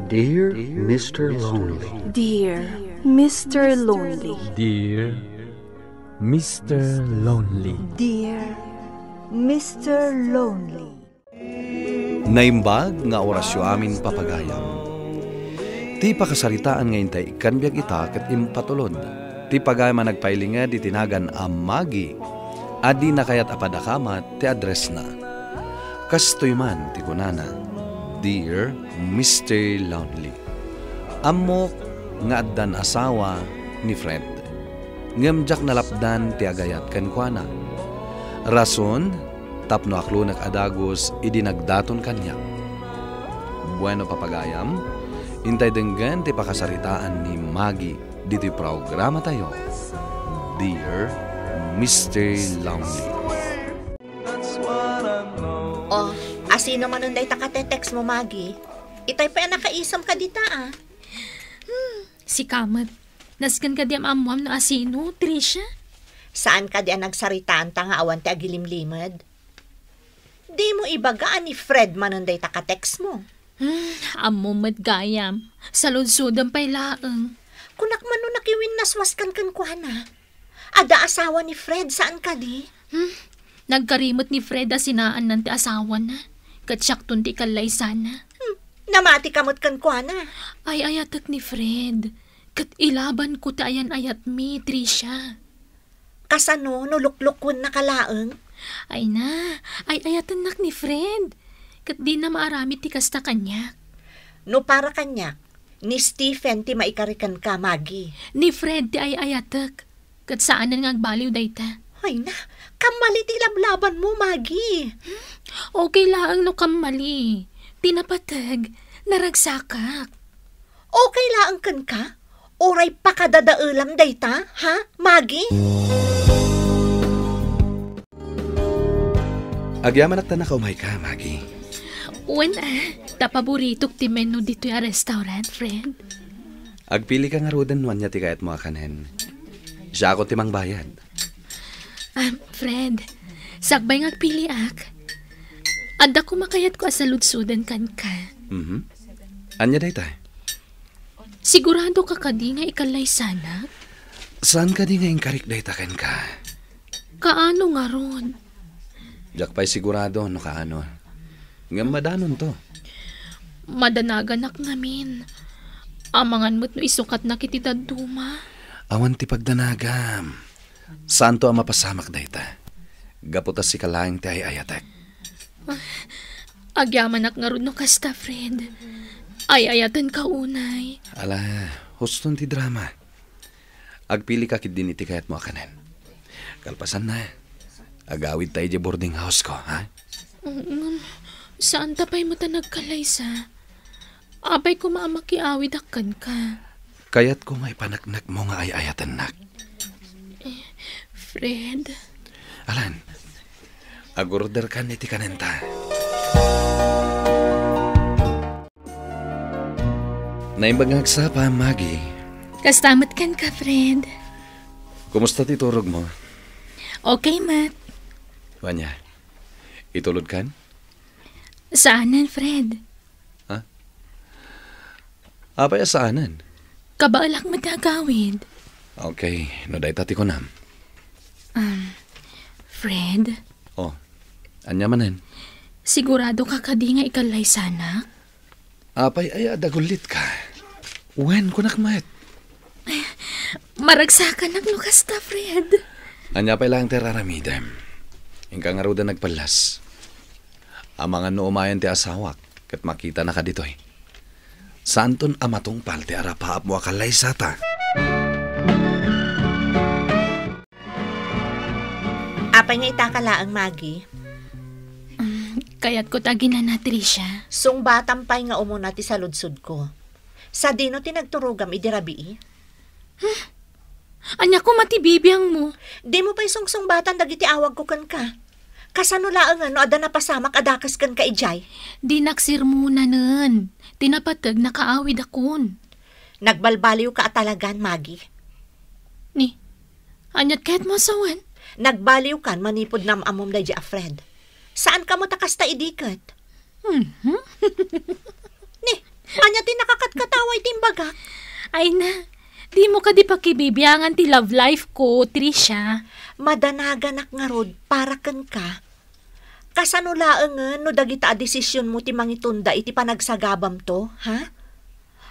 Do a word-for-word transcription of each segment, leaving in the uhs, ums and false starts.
Dear Mister Lonely. Dear Mister Lonely. Dear Mister Lonely. Dear Mister Lonely. Naimbag nga orasyo amin, papagayam. Ti pakasaritaan nga intay ikkan biag ita ket impatulod. Ti pagayam a nagpailinged iti nagan a Maggie, a dina kayat a padakamat ti addressna. Kastoy man ti kunana, "Dear Mister Lonely, ammok nga addan asawa ni Fred, ngem diak nalapdan ti agayat kenkuana. Rason, tapno aklonek a dagus idi nagdaton kaniak." Bueno, papagayam, intay denggen ti pakasaritaan ni Maggie ditoy programatayo, Dear Mister Lonely. Oh, asino manen dayta katetext mo, Maggie? Itay pay a nakaisem ka dita, ah. Hmm, sika met. Nasken kadi am-ammoam no asino, Tricia? Saan kadi a nagsaritaanta nga awan ti agilimlimed? Dimo ibaga a ni Fred manen dayta katext mo. Hmm, ammom met gayam. Saludsodem pay laeng. Kunak man no nakiwinnaswaskan kenkuana. Adda asawa ni Fred, saan kadi? Hmm, nagkari met ni Fred a sinaannan ti asawana. Ket siakton ti ikallaysana. Hmm, namati ka met kenkuana. Ay-ayatek ni Fred. Ket ilabanko ti ayan-ayatmi, Tricia. Kasano no luklukonnaka laeng? Ay na, ay-ayatennak ni Fred. Ket dina maaramid ti kasta kaniak. No para kaniak, ni Stephen ti maikari kenka, Maggie. Ni Fred ti ay-ayatek. Ket saanen nga agbaliw dayta. Ay na, kammali ti ilablabanmo, Maggie. Hmm? Okay laeng no kammali. Ti napateg, naragsakak. Okay laeng kenka? Uray pakadadaelam dayta, ha, Maggie? Agyamanak ta nakaumayka, Maggie. Wen, ah, ta paboritok ti menu ditoy a restaurant, Fred. Agpilika ngaruden no ania ti kayatmo a kanen. Siakon ti mangbayad. Ah, Fred, sakbay nga agpiliak, adda koma kayatko a saludsoden kenka. Mhm. Ania dayta? Siguradoka kadi nga ikallaysanak? Saan kadi nga inkarik dayta kenka? Kaano ngarud? Diak pay sigurado no kaano. Ngem madanonto. Madanaganak ngamin. Amangan met no isukatnak iti dadduma. Awan ti pagdanagam. Saanto a mapasamak dayta. Gapu ta sika laeng ti ay-ayatek. Ah, agyamanak ngarud no kasta, Fred. Ay-ayatenka unay. Ala, huston ti drama. Agpilika ketdin iti kayatmo a kanen. Kalpasanna, agawidta idiay boarding house-ko, ha? Mm, saanta pay met a nagkallaysa. Apay koma a makiawidak kenka. Kayatko nga ipaneknekmo nga ay-ayatennak. Eh, Fred. Alan, agorderkan iti kanenta. Naimbag nga agsapa, Maggie. Kasta met kenka, Fred. Kumusta ti turogmo? Okay met. Wen aya, itulodkan? Saanen, Fred. Ha? Apay a saanen? Kabaelak met ti agawid. Okay, no dayta ti kunam. Um, Fred? Oh, ania manen? Siguradoka kadi nga ikallaysanak? Apay aya a dagullitka? Wen, kunak met. Maragsakanak no kasta, Fred. Ania pay laeng ti ar-aramidem? Inka ngaruden agpallas. Amangan no umayen ti asawak, ket makitanaka ditoy. Saanton a matungpal ti arapaapmo a kallaysata. Apay nga itaka laeng, Maggie? Mm, kayatko ti aginana, Tricia. Sungbatam pay nga umuna ti saludsodko. Sadino ti nagturogam idi rabii? Hmm? Ania koma ti bibiangmo? Dimo pay sungsungbatan dagiti awagko kenka. Kasano laengen no adda napasamak a dakes kenka idiay? Dinak sermonanen. Ti napateg, nakaawidakon. Nagbalbaliwka a talagan, Maggie. Ni, aniat kayatmo a sawen? Nagbaliwkan manipud nam-ammom daydi a Fred. Saanka met a kasta idi ket? Mhm. Ni, Ania ti nakakatkatawa iti imbagak? Ay na, dimo kadi pakibibiangan ti love life ko, Tricia. Madanaganak ngarud para kenka. Kasano laengen no dagita a desisionmo ti mangitunda iti panagsagabamto, ha?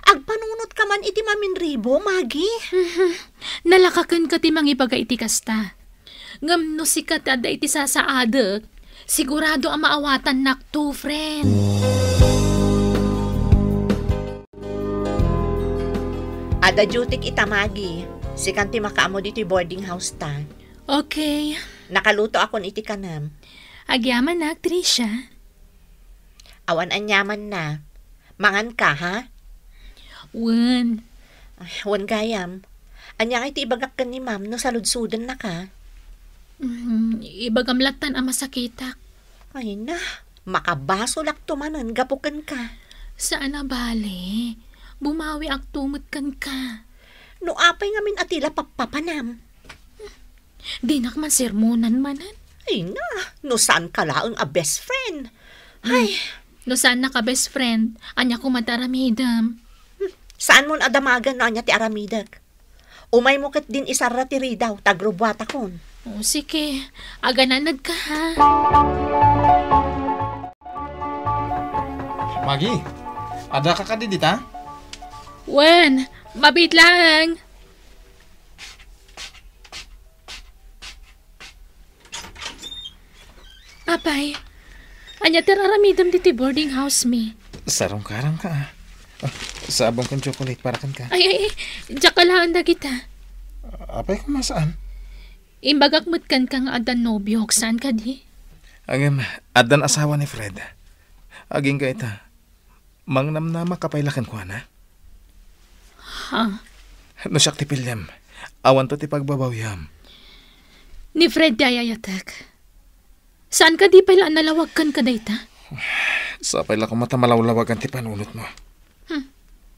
Agpanunot ka man iti maminribo, Maggie? Mhm. Nalakaken ka ti mangibaga iti kasta. Ngem no sika ti adda iti sasaadek, sigurado a maawatannakto, friend. Adda dutyk ita, Maggie. Sikan ti makaammo ditoy boarding house ta. Okay. Nakalutoakon iti kanem. Agyamanak, Tricia. Awan aniamanna. Manganka, ha? Wen. Ay, wen gayam. Ania ngay ti ibagak ken ni Ma'am no saludsodennaka? Mm, ibagam lattan a masakitak. Ay na, makabasolakto manen gapu kenka. Saan a bale. Bumawiakto met kenka. No apay ngamin a ti la pappapanam? Dinak man sermonan manen. Ay na, no saanka laeng a best friend. Hmm. Ay. No saannak a best friend, ania koma ti aramidem? Hmm. Saanmon a damagen no ania ti aramidek. Umaymo ket din isarra ti ridaw, ta agrubuatakon. O, sige. Agananedka, ha? Maggie, addaka kadi dita? Wen, mabiit laeng. Apay, ania ti ar-aramidem ditoy boarding house mi? Sarungkarangka, ah. Ah, sabong ken chocolate para kenka. Ay, ay, ay, diak alaen dagita. Apay koma saan? Imbagak met kenka nga addan nobiok, saan kadi? Ngem, addan asawa ni Fred. Agingga ita. Mangnamnamaka pay la kenkuana? Ha? No siak ti piliem, awanto ti pagbabawiam. Ni Fred ti ay-ayatek. Saan kadi pay la a nalawag kenka dayta? Sapay la koma ta malawlawagan ti panunotmo. Hmm.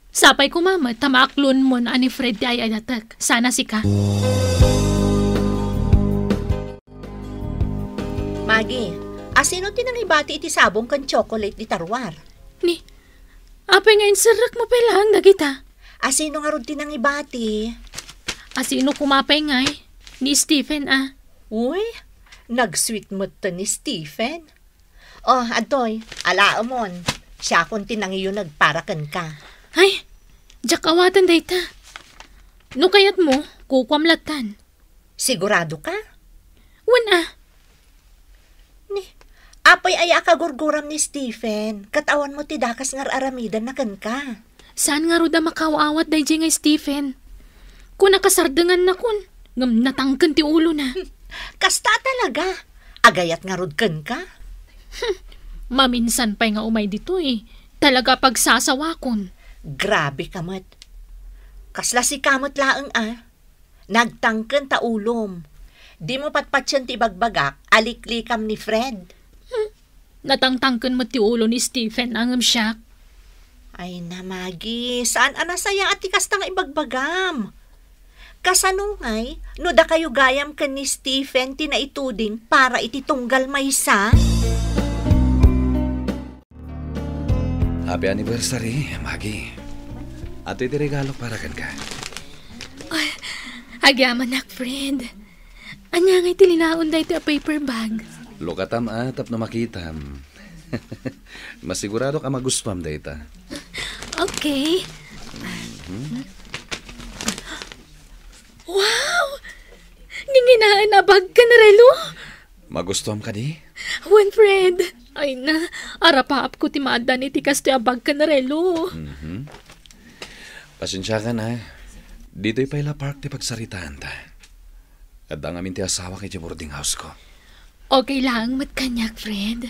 Sapay koma met ta maaklonmon a ni Fred ti ay-ayatek, sana sika. Maggie, asino ti nangibati iti sabong ken chocolate dita ruar? Ni, apay nga inserrekmo pay laeng dagita? Asino ngarud ti nangibati? Asino koma pay ngay? Ni Stephen, a. Uy, nag-sweet met ni Stephen. Oh, adtoy, alaemon. Siakon ti nangiyuneg para kenka. Ay, diak awaten dayta. No kayatmo, kukuam lattan. Sigurado ka? Wen a. Ni, apay aya a kagurguram ni Stephen, ket awanmo ti dakes nga ar-aramidenna kenka. Saan ngarud a makaaw-awat daydiay nga Stephen? Kuna kasardengannakon, ngem natangken ti ulona. Kasta talaga. Agayat ngarud kenka? Maminsan pay nga umay ditoy, talaga pagsasawakon. Grabe ka met. Kasla sika met laeng a. Nagtangken ta ulom. Dimo patpatien ti ibagbagak a liklikam ni Fred. Hmm. Natangtangken met ti ulo ni Stephen, ngem siak. Ay na, Maggie, saan a nasayaat ti kasta nga ibagbagam? Kasano ngay no dakayo gayam ken ni Stephen ti naituding para iti tunggal maysa? Happy anniversary, Maggie. Atoy ti regalo para kenka. Ay, agyamanak, Fred. Ania ngay ti linaon daytoy a paper bag? Lukatam a tapno makitam. Masiguradok a magustuam dayta. Okay. Mhm. Wow! Nginginaen a bag ken relo? Magustuam kadi? Wen, Fred. Ay na, arapaapko ti maaddan iti kastoy a bag ken relo. Mhm. Pasensiakan a. Ditoy pay la park ti pagsaritaanta. Adda ngamin ti asawak iti boarding house ko. Okay laeng met kaniak, Fred.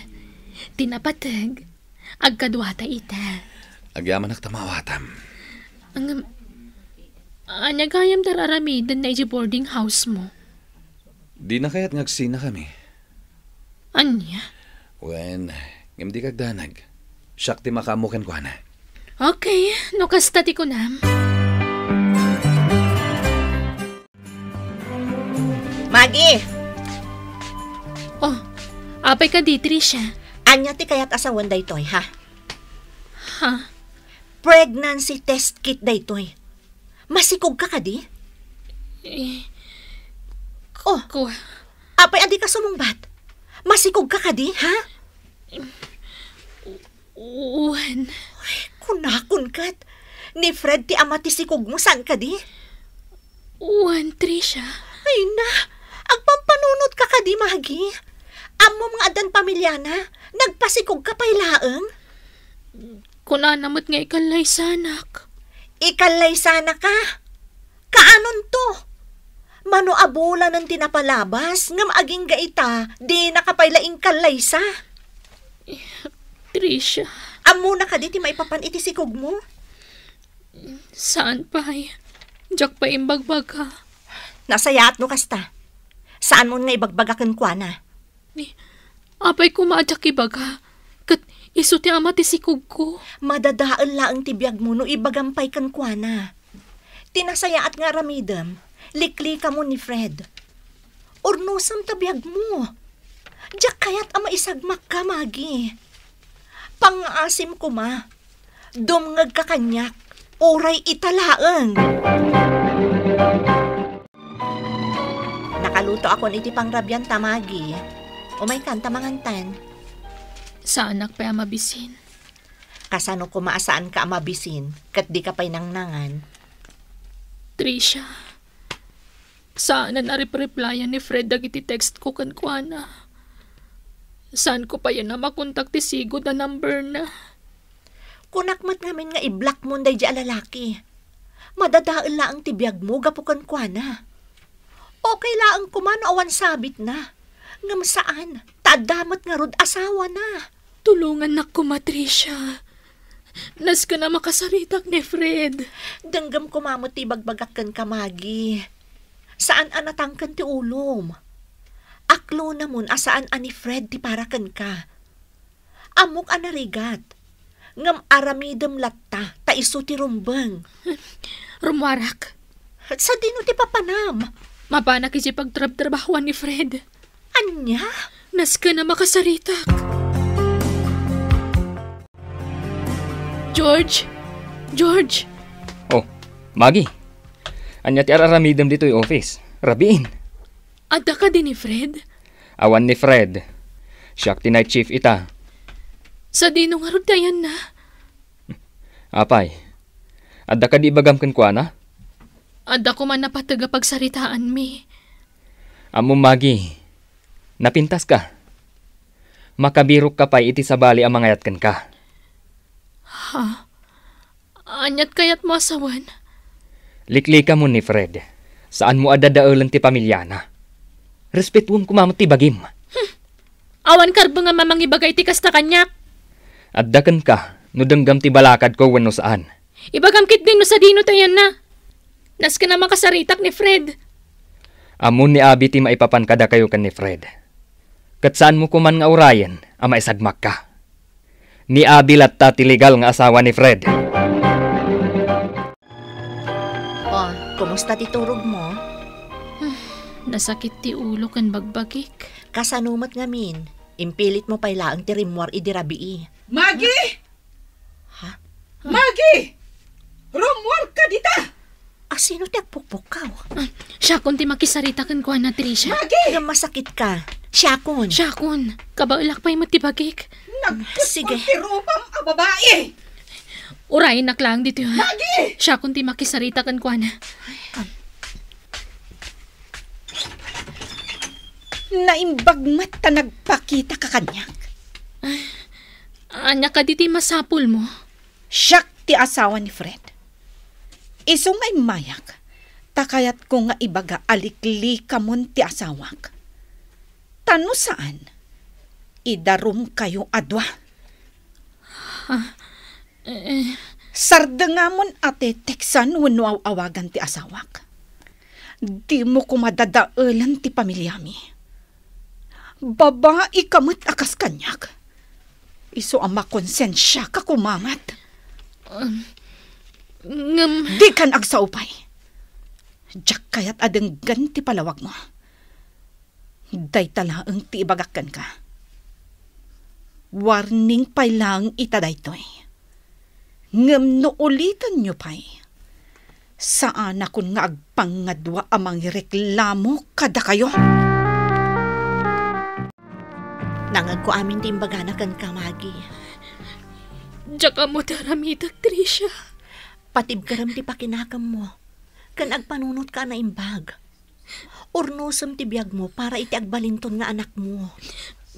Ti napateg, agkaduata ita. Agyamanak ta maawatam. Ngem, ania gayam ti ar-aramidenna iti boarding house mo? Dina kayat nga agsinakami? Ania? Wen, ngem dika agdanag. Siak ti makaammo kenkuana. Okay, no kasta ti kunam. Maggie! Oh, apay kadi, Tricia? Ania ti kayat a sawen daytoy, ha? Ha? Pregnancy test kit daytoy. Masikog ka kadi? Eh, Oh, ku- apay a di ka sumungbat? Masikog ka kadi, ha? Wen. Kunakon ket, ni Fred ti ama ti sikog mo, saan kadi? Wen, Tricia. Ay na, agpampanunot ka kadi, Maggie. Ammom nga addan pamiliana, nagpasikog ka pay laeng. Kunana met nga ikallaysanak. Ikallaysanaka? Kaanonto? Mano a bulanen ti napalabas, ngem agingga ita, dinaka pay la inkallaysa. Tricia. Ammona kadi ti maipapan iti sikog mo? Saan pay. Diak pay imbagbaga. Nasayaat no kasta. Saanmon nga ibagbaga kenkuana. Ni, apay koma a diak ibaga, ket isu ti ama ti sikogko. Madadael laeng ti biagmo no ibagam pay kenkuana. Ti nasayaat nga aramidem, liklikamon ni Fred. Urnosem ta biagmo. Diak kayat a maisagmakka, Maggie. Pangngaasim koma. Dumngegka kaniak, uray ita laeng. Nakalutoakon iti pangrabianta, Maggie. Umaykan ta mangantan. Saanak pay a mabisin. Kasano koma a saanka a mabisin, ket dika pay nangnangan? Tricia, saanen a rep-replyan ni Fred dagiti textko kenkuana. Saanko payen a makontak ti sigud a numberna. Kunak met ngamin nga i-blockmon daydi a lalaki. Madadael laeng ti biagmo gapu kenkuana. Okay laeng koma no awan sabitna. Ngem saan, ta adda met ngarud asawana. Tulongannak koma, Tricia. Nasken a makasaritak ni Fred. Denggem koma met ti ibagbagak kenka, Maggie. Saan a natangken ti ulom. Aklonamon a saan a ni Fred ti para kenka. Ammok a narigat. Ngem aramidem latta ta isu ti rumbeng. Rummuarak. Sadino ti papanam? Mapanak iti pagtrabtrabahoan ni Fred. Ania? Nasken a makasaritak. George! George! Oh, Maggie. Ania ti ar-aramidem ditoy office? Rabiin. Adda kadi ni Fred? Awan ni Fred. Siak ti night shift ita. Sadino ngarud ti ayanna? Apay, adda kadi ibagam kenkuana? Adda koma napateg a pagsaritaanmi. Ammom, Maggie, napintaska. Makabirokka pay iti sabali a mangayat kenka. Ha? Aniat kayatmo a sawen? Liklikamon ni Fred. Saanmo a dadaelen ti pamiliana. Respetuem koma met ti bagim. Awan karbengam a mangibaga iti kasta kaniak. Adda kenka no denggam ti balakadko wenno saan. Ibagam ketdin no sadino ti ayanna. Nasken a makasaritak ni Fred. Ammon ni Abby ti maipapan kadakayo ken ni Fred. Ket saanmo koman nga urayen a maisagmakka. Ni Abby latta ti legal nga asawa ni Fred. Oh, kumusta ti turogmo? Nasakit ti ulo ken bagbagik. Kasano met ngamin? Impilitmo pay laeng ti rimmuar idi rabii. Maggie! Ha? Maggie! Rummuarka dita! Asino ti agpukpukkaw? Ah, siakon ti makisarita kenkuana, Tricia. Maggie! Ngem masakitka. Siakon. Siakon. Kabaelak pay met ti bagik. Nagkutkot Sige. ti rupam a babai! Urayennak laeng ditoy, ha? Maggie! Siakon ti makisarita kenkuana. Naimbag met ta nagpakitaka kaniak. Ania kadi ti masapulmo? Siak ti asawa ni Fred. Isu nga immayak, ta kayatko nga ibaga a liklikamon ti asawak. Ta no saan, idarumkayo a dua. Ah, eh. Sardengamon a teteksan wenno aw-awagan ti asawak. Dimo koma dadaelen ti pamiliami. Babaika met a kas kaniak. Isu a makonsensiaka koma met. Um, ngem Dikan agsao pay. Diak kayat a denggen ti palawagmo. Dayta laeng ti ibagak kenka. Warning pay laeng ita daytoy. Ngem no ulitenyo pay, saanakon nga agpangngadua a mangireklamo kadakayo. Nangegko amin ti imbagana kenka, Maggie. Diak ammo ti aramidek, Tricia. Patibkerem ti pakinakemmo, ken agpanunotka a naimbag. Urnosem ti biagmo para iti agbalinton nga anakmo.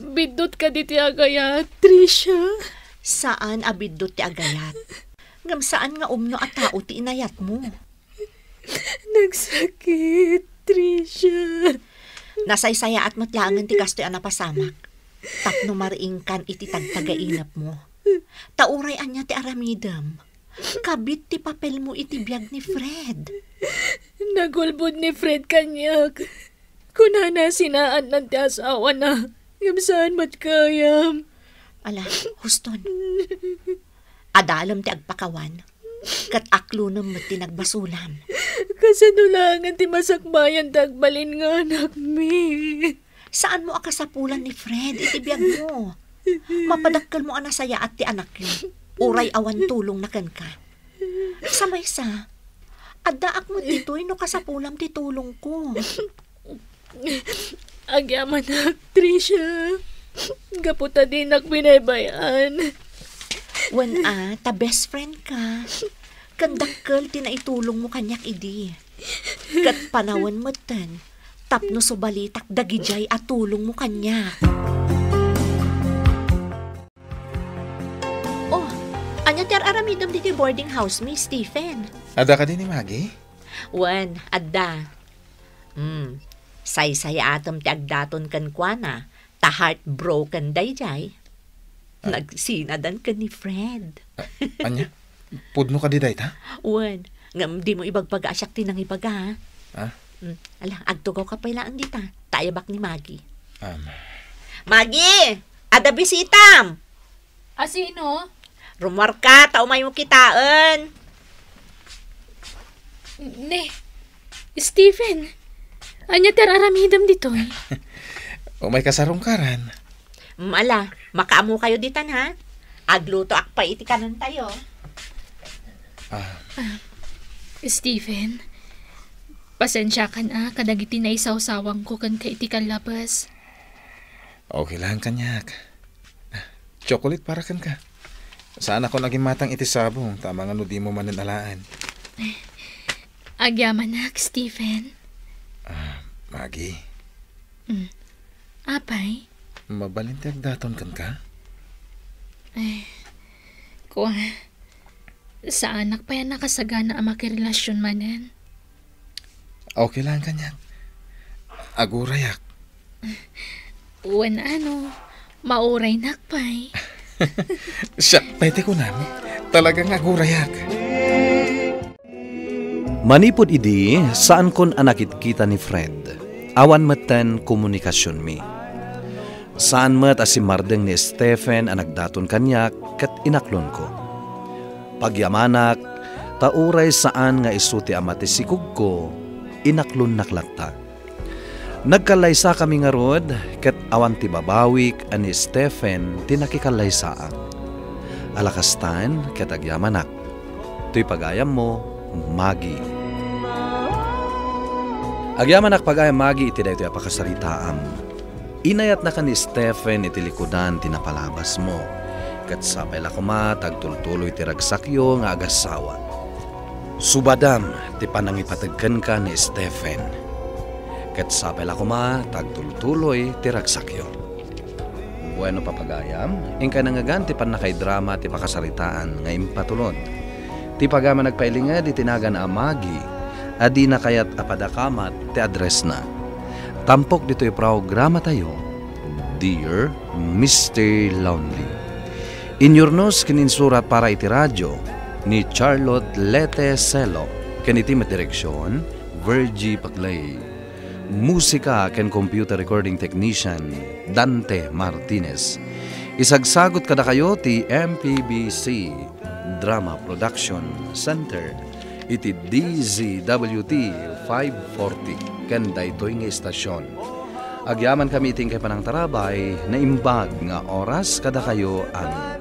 Biddut kadi ti agayat, Tricia? Saan a biddut ti agayat. Ngem saan nga umno a tao ti inayatmo. Nagsakit, Tricia. Nasaysayaat met laengen ti kastoy a napasamak tapno mariingkan iti tagtagainepmo. Ta uray ania ti aramidem, kabit ti papelmo iti biag ni Fred. Nagulbod ni Fred kaniak. Kunana, sinaannan ti asawana, ngem saan met gayam. Ala, huston. Adalem ti agpakawan, ket aklonem met ti nagbasolam. Kasano laengen ti masakbayan ti agbalin nga anakmi? Saanmo a kasapulan ni Fred iti biagmo. Mapadakkelmo a nasayaat ti anakyo, uray awan tulongna kenka. Sa maysa, addaak met ditoy no kasapulam ti tulongko. Agyamanak, Tricia. Gapu ta dinak binaybay-an. Wen a, ta best friend ka. Ken dakkel ti naitulongmo kaniak idi. Ket panawen metten, tapno subalitak dagidiay a tulongmo kaniak. Oh, ania ti ar-aramidem ditoy boarding house-mi, Stephen? Adda kadi ni Maggie? Wen, adda. Hmm, saysayaatem ti agdaton kenkuana, ta heartbroken daydiay. Ah. Nagsinadan ken ni Fred. A-, ania? Pudno kadi dayta? Wen, ngem dimo ibagbaga a siak ti nangibaga, ha? Ah? Hmm, ala, agtugaw ka pay laeng dita, ta ayabak ni Maggie. Am. Maggie! Adda bisitam! A sino? Rummuarka, ta umaymo kitaen. Ne, Stephen, ania ti ar-aramidem ditoy? Umayka sarungkaran. Mm, ala, makaammokayo ditan, ha? Aglutoak pay iti kanentayo. Ah. Ah, Stephen, pasensiakan a kadagiti naisawsawangko kenka iti kallabes. Okay lang kaniak. Chocolate para kenka. Saanakon a gimmatang iti sabong, ta amangan no dimo manen alaen. Agyamanak, Stephen. Ah, Maggie. Mm. Apay? Mabalin ti agdaton kenka? Eh, kua, saanak pay a nakasagana a makirelasyon manen. Okay lang kaniak. Agurayak. Wen ano, mauraynak pay. Siak pay ti kunam, talaga nga agurayak. Manipud idi, saankon a nakitkita ni Fred. Awan metten komunikasionmi. Saan met a simmardeng ni Stephen a nagdaton kaniak ket inaklonko. Pagyamanak, ta uray saan nga isu ti ama ti sikogko, inaklonnak latta. Nagkallaysakami ngarud, ket awan ti babawik a ni Stephen ti nakikallaysaak. Ala kastan, ket agyamanak. Toy pagayammo, Maggie. Agyamanak pagayam, Maggie, iti daytoy a pakasaritaam. Inayatnaka ni Stephen iti likudan ti napalabasmo. Ket sapay la koma ta agtultuloy ti ragsakyo nga agassawa. Subadam ti panangipateg kenka ni Stephen. Ket sapay la koma ta agtultuloy ti ragsakyo. Bueno, papagayam, inkay nangngegan ti pannakaidrama ti pakasaritaan nga impatulod. Ti pagayam a nagpailinged iti nagan a Maggie a dina kayat a padakamat ti addressna. Tampok ditoy programatayo, Dear Mister Lonely. Inyurnos ken insurat para iti radio ni Charlotte Lete Celo ken iti met direksion, Virgie Paclay. Musika ken computer recording technician, Dante Martinez. Isagsagut kadakayo ti M P B C Drama Production Center iti D Z W T five forty ken daytoy nga istasyon. Agyamankami iti inkay panangtarabay, naimbag nga oras kadakayo amin.